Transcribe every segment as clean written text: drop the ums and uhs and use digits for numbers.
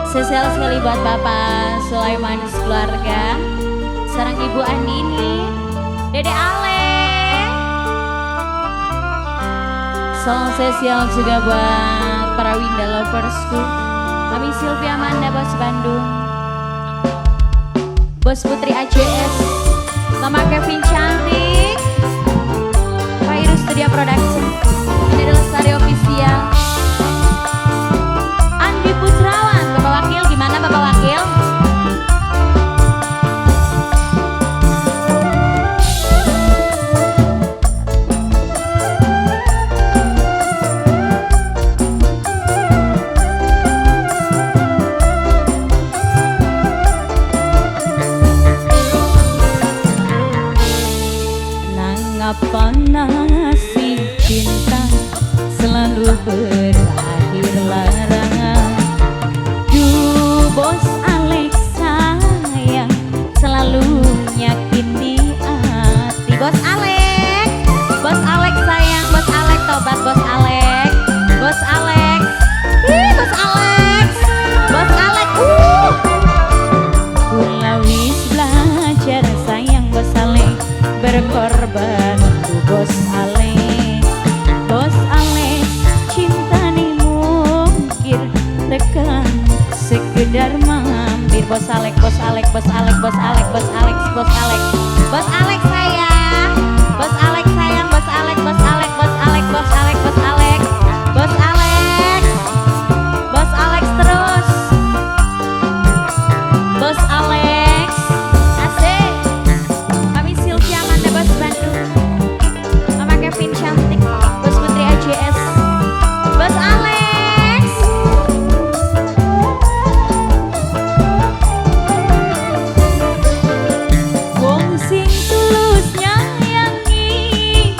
Spesial sekali buat Bapak Sulaiman sekeluarga, sarang Ibu Andini, Dede Ale. Salam spesial juga buat para Winda Loversku, Mami Sylvia Amanda Bos Bandung, Bos Putri AJS, Mama Kevin Cantik, Pak Iru Studio Production. Ini adalah Lestari Official. Andi Putrawan, Bapak Wakil, gimana Bapak Wakil? Nangapa nasib cinta selalu berakhir larangan? Duh Bos Alex sayang selalu nyakiti hati. Bos Alex, Bos Alex sayang, Bos Alex tobat, Bos Alex, Bos Alex, ih Bos Alex, Bos Alex, Kula wis belajar sayang Bos Alex, berkorban Bos Alex. Bos Alex cintane mungkir tekan sekedar mampir. Bos Alex, Bos Alex, Bos Alex, Bos Alex, Bos Alex, Bos Alex, Bos Alex sayang, Bos Alex sayang, Bos Alex, Bos Alex, Bos Alex, Bos Alex, Bos Alex, Bos Alex, Bos Alex terus, Bos Alex, asik. Mami Sylvia Amanda Bos Bandung, Mama Kevin Cantik, Bos Putri AJS, Bos Alex. Wong sing tulus nyayangi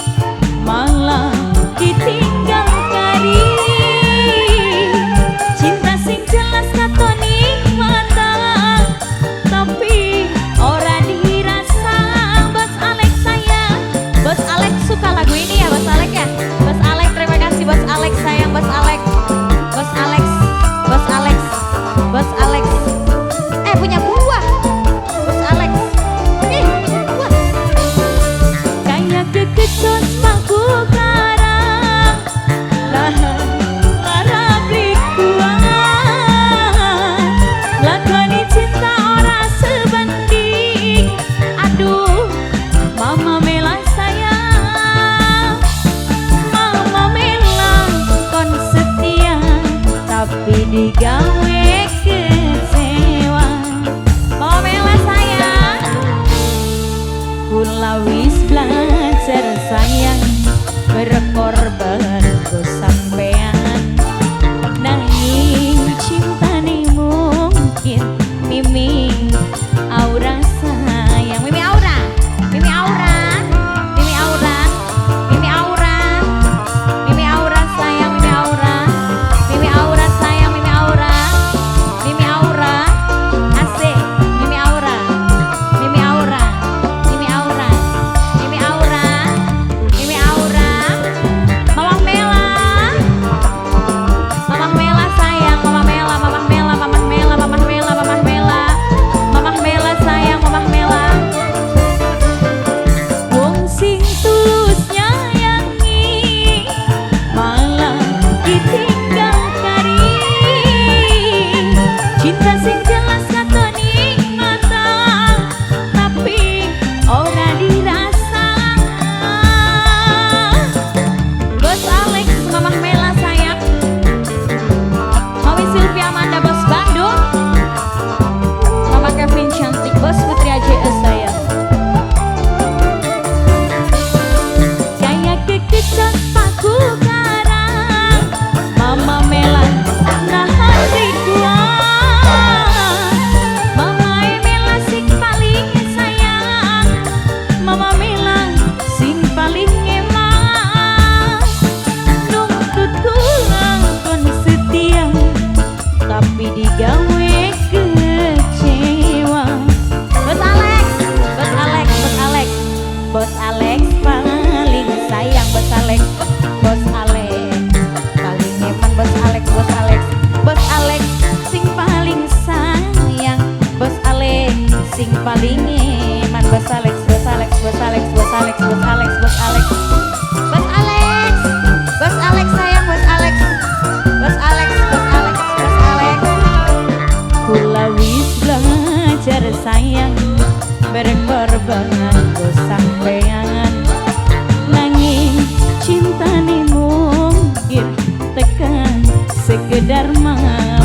malah ditinggal kari. Cinta sing jelas katon ing mata tapi ora dirasa. Bos Alex sayang, Bos Alex suka lagu ini ya Bos Alex ya. Bos Alex terima kasih Bos Alex sayang, Bos Alex, Bos Alex, Bos Alex, Bos Alex. Punya buah Bos Alex. Buah. Kayak kekecut paku karang, lahan lara beli kuat. Lakoni cinta ora sebanding. Aduh, Mama Mela sayang, Mama Mela kon setia tapi digawe kecewa. Mama Mela sayang, kula wis belajar sayang berkorban go sampean. Nanging cintane mungkin Mimi Aura sayang. Mimi Aura, Mimi Aura, Mimi Aura, Mimi Aura, Mimi Aura sayang, Mimi Aura, Mimi Aura sayang, Mimi Aura, Mimi Aura, asik, Mimi Aura, Mimi Aura, Mimi Aura, Mimi Aura, Mimi Aura, Mama Mela, Mama Mela sayang, Mama Mela, Mama Mela, Mama Mela, Mama Mela, Mama Mela, Mama Mela sayang, Mama Mela. Wong sing tulus nyayangi malah ditinggal kari. Cinta sing jelas katon ing mata tapi ora dirasa. Bos Alex, Mama Mela sayang, Mami Sylvia Amanda Bos Bandung, Mama Kevin Cantik, Bos Putri AJS sayang. Kayak kekecut paku karang, Mama Mela nahan kuat. Nggo sampean, nanging cintane mungkin tekan sekedar mantan.